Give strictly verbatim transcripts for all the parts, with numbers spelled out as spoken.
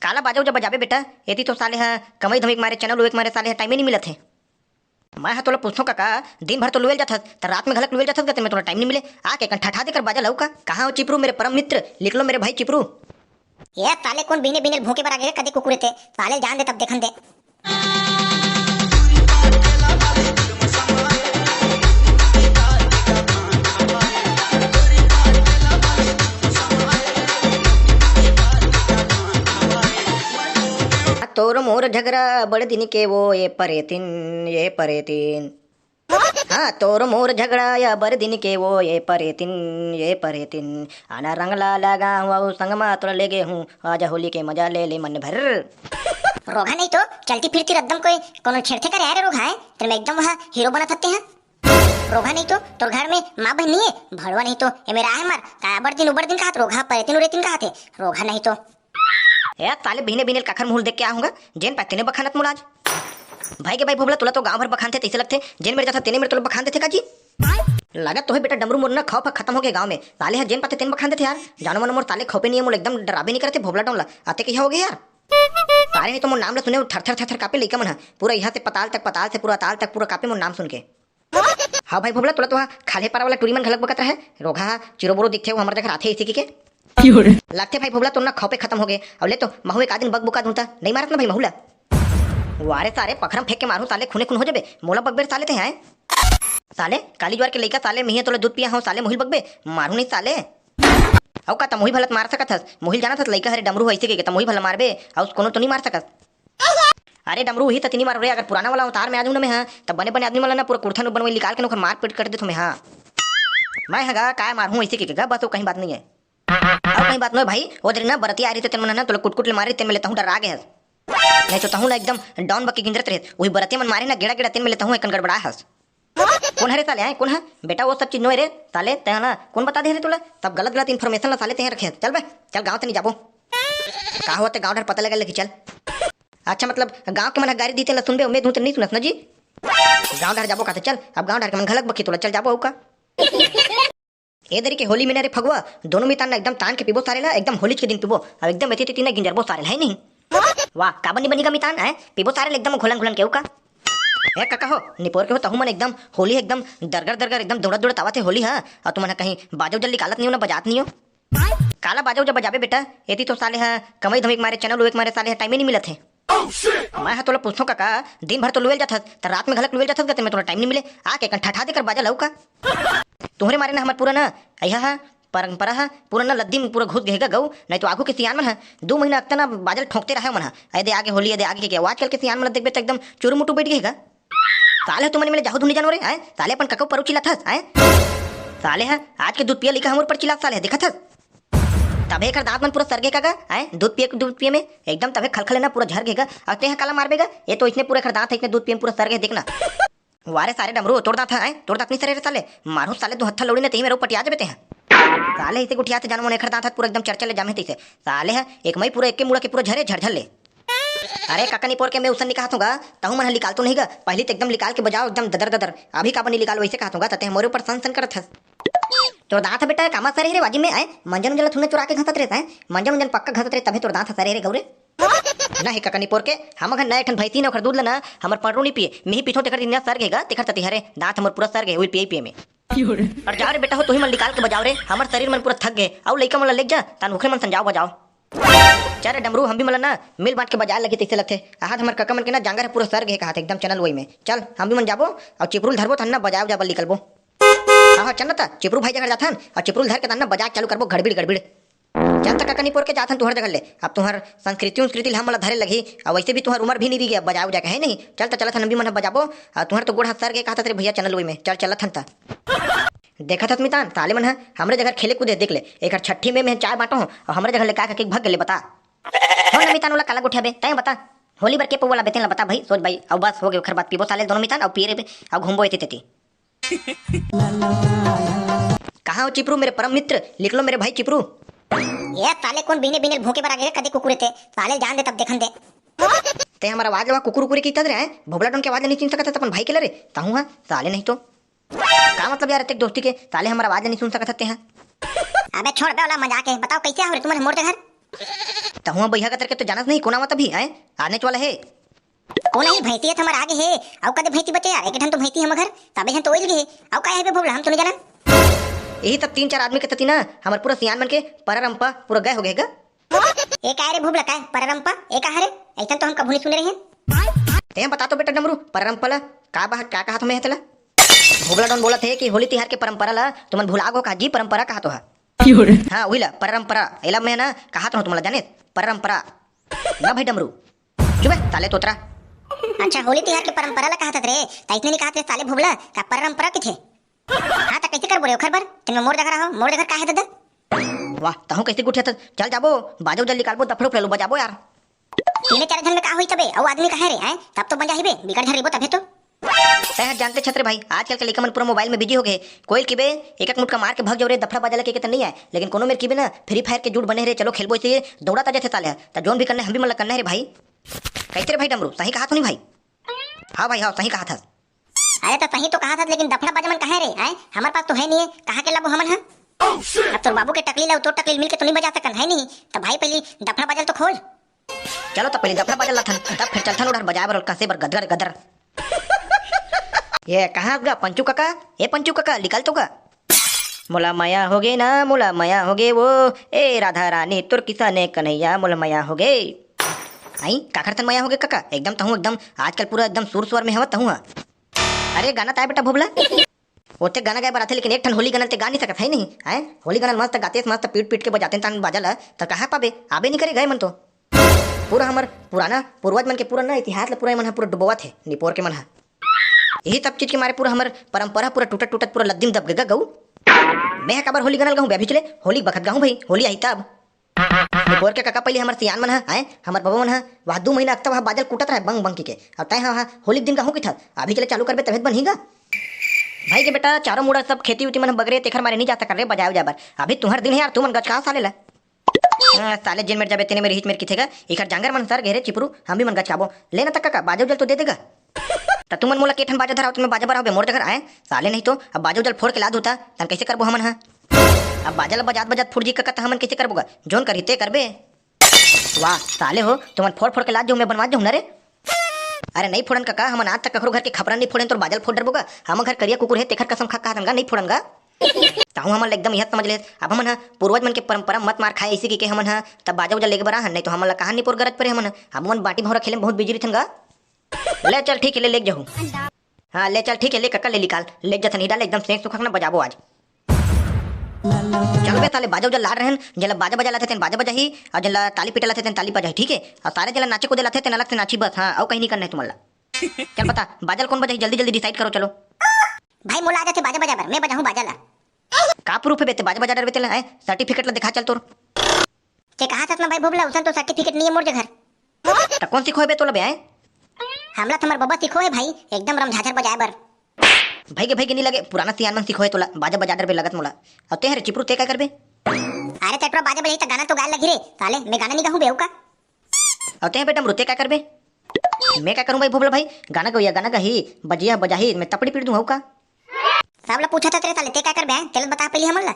काला बाजा उजा बजाबे बेटा, एती तो साले ह कमई धमई के मारे, चना लुए के मारे साले ह टाइमे नहीं मिलत हे। मैं ह तोला पूछथों कका, दिन भर तो लुएल जाथस, त रात में घलक लुएल जाथस गा, तेन में तोला टाइम नहीं मिले। आके एकन ठठा देकर बाजा लऊ का। कहाँ हो चिपरू मेरे परम मित्र, निकलो मेरे भाई चिपरू। ए साले कोन बिने बिने भूखे बर आगे रे, कदे कुकुर ते, साले जान दे तब देखन दे। तोर मोर झगड़ा बड़ दिन के वो ये परेतिन, ये परेतिन। हाँ, तोर मोर झगड़ा या बर दिन के वो ये परेतिन, ये परेतिन। आना रंग ला लगा हूँ, अउ संग मा तोला ले गे हूँ, आजा होली के मजा ले ले मन भर। रोगहा नहीं तो चलती फिरती रद्दम कोई कोनो छेड़थे करे, अरे रोगहा है, तेरे में एकदम वहाँ हीरो बना थकते हैं। रोगहा नहीं तो तोर घर में माँ बहन नहीं है, भड़वा नहीं तो ये मेरा है मार, का अबर दिन उबर दिन कहात रोगहा, परेतिन उरेतिन कहात है, रोगहा नहीं तो। ए, साले बिहने बिहने ल काखर मुंह ल देख के आहूंगा, जेन पाय तेने बखानत मोला आज। भाई के भाई भोभला, तोला तो गांव भर बखानथे तइसे लगथे, जेन मेर जाथा तेने मेर तोला बखान देथे का जी? लागत तो है बेटा डमरू मोर न खौफ ह खत्म हो गए गांव में, साले ह जेन पाथे तेन बखान देथे यार। जानो मनो मोर साले खौफे नहीं है, मोला एकदम डराबे नहीं करथे भोभला डोन ला, अते कहिया हो गए यार। सारे नहीं तो मोर नाम ला सुने थर थर थर थर कापे लइका मन ह, पूरा यहाँ से पताल तक, पताल से पूरा अताल तक पूरा कापे मोर नाम सुन के। हाँ भाई भोभला, तोला तो हा खाल्हे पारा वाला टूरी मन घलक बकत रहे, रोगहा हा चिरोबोरो दिखथे, वो हमर जगह आथे इसी की के। लगथे भाई भोभला, तोर ना खौपे खत्म हो गए। अब ले तो महू एक आदिन बक बुका दूं त नहीं मारत ना भाई महू ला। वारे सारे पखरम फेंक के मारू साले, खूने खून हो जाबे। मोला बकबेर साले ते हैं। साले काली ज्वार के लइका साले, मिहे तोला दूध पिया हूँ साले, मोहिल बकबे, मारू नहीं साले। अउ का त मोही भलत मार सकत हस? मोहिल जानत हस लइका हरे डमरू हो ऐसे के, त मोही भला मारबे, अउ कोनो तो नहीं मार सकस। अरे डमरू, उही त तिनी मारो रे, अगर पुराना वाला अवतार में आ जाऊं ना मैं, हाँ, तब बने बने आदमी मन ला ना पूरा कुर्था नु बनवाई निकाल के ओखर मार पीट कर देथों मैं, हाँ। मैं ह गा, काय मारहूं ऐसे के गा, बस वो कहीं बात नहीं है। अउ कहीं बात नहीं भाई, वो दिन ना बरतिया आ रही थे, तेन मन ना तोला कुटकुट ले मारे, तेन में लेता हूँ डरा गए हस। नहीं तो तहूँ ना एकदम डॉन बके गिंजरत रहे, वही बरतिया मन मारे ना गेड़ा गेड़ा, तेन में लेता हूँ एकन गड़बड़ा हस। कोन हरे साले, हैं? कोन ह? बेटा, वो सब चीज नोहे रे, साले, तैं ह ना, कोन बता दे रे तोला? सब गलत गलत इन्फॉर्मेशन ला साले तैं रखे हस। चल बे, चल गाँव तनी जाबो। का होते गाँव डर पता लगा लगी, चल। अच्छा, मतलब, गाँव के मन ह गारी दीते ला सुनबे, उम्मीद हूँ तो नहीं सुनस ना जी? गाँव डर जाबो कहते, चल, अब गाँव डर के मन घलक बकी तोला, चल जाबो, अउ का? ए दरी के होली में ना रे फगुआ, दोनों मितान ना एकदम तान के पीबो सारे ला, एकदम होली के दिन पीबो, अब एकदम एती तेती ना गिंजरबो सारे ला, है नहीं? वाह, का बनी बनी का मितान, हैं? पीबो सारे ला एकदम घोलन घोलन के, अउ का? ए कका हो, निपोर के हो, तहु मन एकदम होली एकदम दरगर दरगर एकदम दौड़त दौड़त आवत हे होली, हाँ? अउ तुमन ह कहीं बाजा उजा निकालत नहीं हो ना, बजात नहीं हो। काला बाजा उजा बजाबे बेटा, एती तो साले ह कमई धमई के मारे, चना लुए के मारे साले ह टाइमे नहीं मिलत हे। मैं ह तोला पूछथों कका, दिन भर तो लुएल जाथस, त रात में घलक लुएल जाथस गा, तेन में तोला टाइम नहीं मिले, आके एकन ठठा देकर बाजा लऊ का। तुहरे मारे ना हमर पूरा ना, अइहा ह, परंपरा ह, पूरा ना लद्दी में पूरा घुस गए गा गऊ, नहीं तो आगू के सियान मन ह, दू महीना अकता ना बाजा ल ठोंकते रहे मन ह, अदे आगे होली, अदे आगे के, के, आजकल के सियान मन ल देखबे त एकदम चुरुमुटु बैठ गए गा। साले तुमन मेले जाहू धुनी जानो रे, हैं? साले अपन ककऊ परू चिल्लाथस, हैं? साले ह, आज के दूध पिया लइका हमर ऊपर चिल्लात साले ह, देखत हस? तभे एकर दांत मन पूरा सर गे का गा, हैं? दूध पिए, दूध पिए में एकदम तभे खलखले ना पूरा झर गे गा। अउ तें ह काला मारबे गा? ये तो इसने पूरा एकर दांत है, इसने दूध पिए में पूरा सर गे, देखना। वारे सारे डमरू, तोर दांत ह, हैं? तोर दांत नहीं सरे रे साले, मारू साले दू हत्था लौड़ी ना, तेही में रो पटिया देबे तें ह। साले इसे गुठिया से जानो मन एकर दांत ह पूरा एकदम चरचर ले जामे तइसे। साले ह, एक मई पूरा एक के मुड़ा के पूरा झरे झरझर ले। अरे कका निपोर के मैं उसन निकाहत हूँ गा, तहु मन ह निकाल तो नहीं गा, पहली तो एकदम निकाल के बजाओ एकदम ददर ददर, अभी काबर नहीं निकाल वैसे कहत हूँ गा, तते मोरे ऊपर सन सन करत हस। तोर दांत ह बेटा कामा सरे रे वाजिब में आए, मंजन उंजन ला थुने चुरा के घसत रहता है, मंजन उंजन पक्का घसत रहे तभे तोर दांत ह सरे रे गौरे। ना हे कका निपोर के, हम अगर नए ठन भैंसी न ओखर दूध ल ना, हमर पड़रू नहीं पिए, मिही पीछो तेकर दिन सर गे गा, तेकर तती हरे, दांत हमर पूरा सर गे, उही पिए पिए में। अरे जाओ रे बेटा हो, तुही मन निकाल के बजाओ रे, हमर शरीर मन पूरा थक गे, अउ लइका मन ला लेके जा, तान ओखरे मन संजाओ बजाओ। चल रे डमरू, हम भी मन ला ना मिल बांट के बजाए लगी तइसे लगथे। आहत हमर कका मन के ना जांगर ह पूरा सर गे कहात एकदम चनल वही में। चल हम भी मन जाबो, अउ चिपरू ल धरबो तहन ना बजाए बजाए बर निकलबो। हाँ हाँ चल ना त, चिपरू भाई जगह जाथन, अउ चिपरू ल धर के तहन ना बजाए चालू करबो गड़बिड़ गड़बिड़। चल त कका निपोर के जाथन तुहर जगह ले, अब तुहर संस्कृति उंस्कृति ल हम मन ला धरे लगही, अउ वैसे भी तुहर उमर भी नहीं रही गया बजाए उजाए के है नहीं। चल त चलत हन हम भी मन ह बजाबो, अउ तुहर तो गोड़ हाथ सर गे कहात रे भैया चनल वही में, चल चलत हन त। देखत हस मितान, साले मन ह हमरे जगह खेले कूदे, देख ले, एकर छट्ठी में मैं चाय बांटो हूँ, अउ हमरे जगह ले का का के भग गेले, बता। हो ना मितान, ओला काला गोठियाबे, तैं बता, होली बर के पौवा लाबे तेन ला बता भाई, सोच भाई, अउ बस हो गे, ओखर बाद पीबो साले दोनों मितान, अउ पिए रेबे, अउ घूमबो एती तेती। कहाँ हो चिपरू मेरे परम मित्र, निकलो मेरे भाई चिपरू। ए साले कोन बिने बिने भूखे बर आ गे रे, कदे कुकुरे ते, साले जान दे तब देखन दे। ते हमर आवाज लवा कुकुर कुकुरे की तद रे, हैं? भोबला डोन के आवाज ला नहीं चिन सकत हस अपन भाई के ला रे, तहूँ हा, साले नहीं तो। का मतलब यार, अतेक दोस्ती के साले हमर आवाज ल नहीं सुन सकत हस तेहा? अबे छोड़ बे ओला मजाक के, बताओ कैसे हो रे तुमन मोर घर? तहुआ बइहा कतर के तो जानस नहीं, कोन आवत अभी, आए? आने वाला हे। कोन आही? भैंसी हे त हमर आगे हे। अउ कदे भैंसी बचे यार, एक ठन तो भैंसी हमर घर, तबे झन तो ओइल गे हे। अउ का हे बे भोबला, हम तो नहीं जानन। यही सब तीन चार आदमी के तती ना, हमर पूरा सियान मन के पररंपा पूरा गए हो गए गा। ए का रे भोबला, का पररंपा? ए का हरे? ऐसन तो हम कभू नहीं सुने रहे। ते बता तो बेटा डमरू, पररंपा ला का बा, का कहा तुम्हें तेला? भोबला डॉन बोलत हे कि होली तिहार के परंपरा ला तुमन भुला गो का जी, परंपरा कहा तो हा। हाँ, वही ला, पररंपरा। एला मैं ना कहा तो हूँ तुम्हारा जाने, पररंपरा। ना भाई डमरू। चुप बे, साले तोतरा। अच्छा, होली तिहार के परंपरा ला कहत रे, त इसने नहीं कहत रे साले भोबला, का पररंपरा किथे? हाँ, त कैसे करबो रे ओखर बर? तेन मोर जगह रहो, मोर जगह काहे ददा? वाह, तहूँ कैसे गुठिया था? चल जाबो, बाजा उजा निकालबो, दफड़ो फड़लो बजाबो यार। तीन चार झन में का होई तबे, अउ आदमी काहे रे, हैं? तब तो बजा ही बे, बिगड़ झन रहिबो तबे तो। तैं ह जानते छत्रे भाई, आजकल के लइका मन पूरा मोबाइल में बिजी हो गए। कोई किबे एक एक मुटका मार के भग जाओ रे, दफड़ा बाजा लगे के त नहीं आए, लेकिन कोनो मेर किबे ना फ्री फायर के जुट बने रे, चलो खेलबो, इसे दौड़ा ताजा थे साले। त जोन भी करना है, हम भी मन ला करना है रे भाई। कैसे रे भाई डमरू, सही कहा तो नहीं भाई? हाँ भाई, हाँ, सही कहा था। अरे त सही तो कहा था, लेकिन दफड़ा बाजा मन कहाँ रे, आए? हमारे पास तो है नहीं है, कहाँ के लाबो हमन हा? अब तोर बाबू के टकली ला, तोर टकली मिल के तो नहीं बजा सकन, है नहीं? त भाई पहली दफड़ा बाजा तो खोज। चलो त पहली दफड़ा बाजा लाथन, तब फिर चलथन उड़हर बजाए बर, कसे बर गदर गदर। ये कहाँ गा पंचू काका? ए पंचू काका, निकल तो गा। मोला मया होगे ना, मोला मया होगे वो, ए राधा रानी तोर किसने कन्हैया, मोला मया होगे। आई, काखर तन मया होगे काका? एकदम तहूँ एकदम आजकल पूरा एकदम सुर स्वर में हवत तहूँ हा। अरे गाना ताय बेटा भोबला। ओते गाना गाए बर आथे, लेकिन एक ठन होली गाना ते गा नहीं सकत है नहीं, हैं? होली गाना मस्त गाते, मस्त पीट पीट के बजाते तान बाजा ला, त कहाँ पाबे? आबे नहीं करे गाए मन तो। पूरा हमर पुराना पूर्वज मन के पूरा ना इतिहास ला पूरा मन ह पूरा डुबोवत हे, निपोर के मन ह। यही सब चीज के मारे पूरा हमर परंपरा पूरा टूटत टूटत पूरा लद्दी में दब गे गा गऊ। मैं ह काबर होली गाना ल गाहूँ बे? अभी चले होली बखत गाहूँ भाई, होली आई तब। निपोर के काका पहली हमर सियान मन ह, आए, हमर बबा मन ह, वह दू महीना अक्ता वह बाजा ल कूटत रहे बंग बंग के, और तय ह, ह होली के दिन गाहूँ किथस, अभी चले चालू करबे तभे त बनही गा। भाई के बेटा, चारों मुड़ा सब खेती उती मन ह बगरे, तेखर मारे नहीं जा सकन रे बजाए उजाए बर। अभी तुहर दिन है यार, तुमन गचकाओ साले ला। हाँ, साले जेन मेर जाबे तेने मेर हिच मेर किथे गा, इखर जांगर मन सर गहरे चिपरू, हम भी मन गचकाबो। ले ना तक काका, बाजा उजा ल तो दे देगा। त तुमन मोला के ठन बाजा धराओ, तुमन बाजा बराओ बे मोर जगह आए। साले नहीं तो अब बाजा उजा ल फोड़ के लाद होता, तन कैसे करबो हमन हा? अब बाजा ला बजात बजात फुट जी काका, त हमन कैसे करबो गा? जोन करही ते करबे। वाह, साले हो, तुमन फोड़ फोड़ के लाद जाहू, मैं बनवा जाहू ना रे। अरे नहीं फोड़न काका, हमन आज तक कखरो घर के खपरा नहीं फोड़न, तोर बाजा ल फोड़ डरबो गा? हमर घर करिया कुकुर है, तेखर कसम खा कहा तन गा, नहीं फोड़न गा। तहूँ हमन ला एकदम इहत समझ ले। अब हमन ह पूर्वज मन के परंपरा मत मार खाए, इसी के, के हमन ह तब बाजा उजा लेके बरा हन, नहीं तो हमन ला कहाँ निपोर गरज परे हमन ह। हमन बाटी भौरा खेले में बहुत बिजी रहिथन गा। ले चल ठीक है, ले लेके जाहूँ। हाँ ले चल ठीक है, ले कक्का ले निकाल, ले जथन ही डाल एकदम सेंक सुखा के ना बजाबो आज। चल बे साले, बाजा उजा लाद रहन, जेला बाजा बजा लाथे तेन बाजा बजाही, और जेला ताली पीटे लाथे तेन ताली बजाही, ठीक है? और सारे जेला नाचे कूदे लाथे तेन अलग से नाची बस, हाँ, और कहीं नहीं करना है तुमन ला। चल बता, बाजा ल कौन बजाही, जल्दी जल्दी डिसाइड करो, चलो। भाई मोला आ जाथे बाजा बजा बर, मैं बजाहूँ बाजा ला। का प्रूफ है बे ते बाजा बजा डरबे तेला, हैं? सर्टिफिकेट ला दिखा चल तोर। के कहा सच में भाई भोबला, उसन तो सर्टिफिकेट नहीं है मोर जगह। त कौन सिखोए बे तोला बे, हैं? हमला तो हमर बबा सिखोए भाई, एकदम रमझाझर बजाए बर। भाई के, भाई के नहीं लगे, पुराना सियान मन सिखोए तोला, बाजा बजा डरबे लगत मोला। और ते हरे चिपरू ते का करबे? अरे चटरा बाजा बजाही त गाना तो गाए लगी रे, साले मैं गाना नहीं गाहूँ बे, का? अउ तें बेटा मरुते का करबे? मैं का करूं भाई भोबला भाई, गाना गवैया गाना गाही, बजिया बजाही, मैं तपड़ी पीट दूं हऊ का? सब ला पूछत हस रे साले, ते का करबे? तेला बता पहली हमन ला।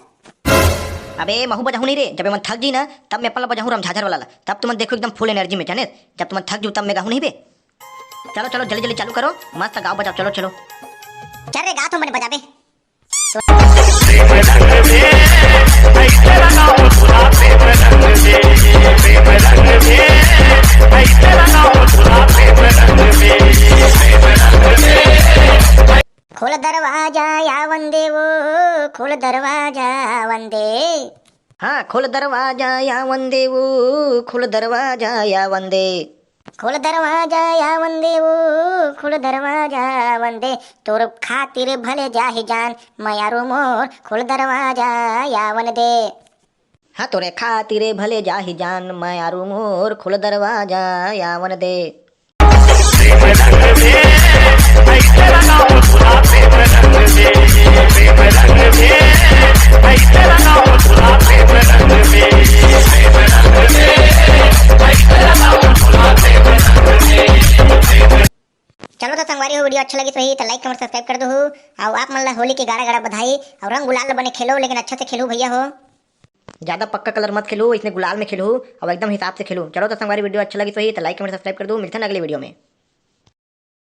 अबे महू बजाहूं नहीं रे, जब मैं थक जी ना तब मैं अपन ला बजाहूं रमझाझर वाला ला, तब तुमन देखो एकदम फुल एनर्जी में जाने, जब तुमन थक जू तब मैं गाहूं नहीं बे। चलो चलो जल्दी जल्दी चालू करो, मस्त गाओ बजाओ, चलो चलो। चल रे गा तो मने बजाबे। खोल दरवाजा आवन दे वो, खोल दरवाजा आवन दे। हाँ, खोल दरवाजा आवन दे वो, खोल दरवाजा आवन दे। खोल दरवाजा आवन दे वो, खोल दरवाजा आवन दे। तोर खातिर भले जाहि जान, मयारू मोर, खोल दरवाजा आवन दे। हाँ, तोरे खातिर भले जाहि जान, मयारू मोर, खोल दरवाजा आवन दे। चलो तो संगवारी हो, वीडियो अच्छा लगिस होही तो like, comment, subscribe कर दो। और आप मन ला होली के गाड़ा गाड़ा बधाई और रंग गुलाल बने खेलो, लेकिन अच्छा से खेलू भैया हो। ज्यादा पक्का कलर मत खेलू, इसने गुलाल में खेलू, और एकदम हिसाब से खेलू। चलो तो संगवारी, वीडियो अच्छा लगी तो ही तो लाइक, कमेंट, सब्सक्राइब कर दो। मिलते हैं अगले वीडियो में।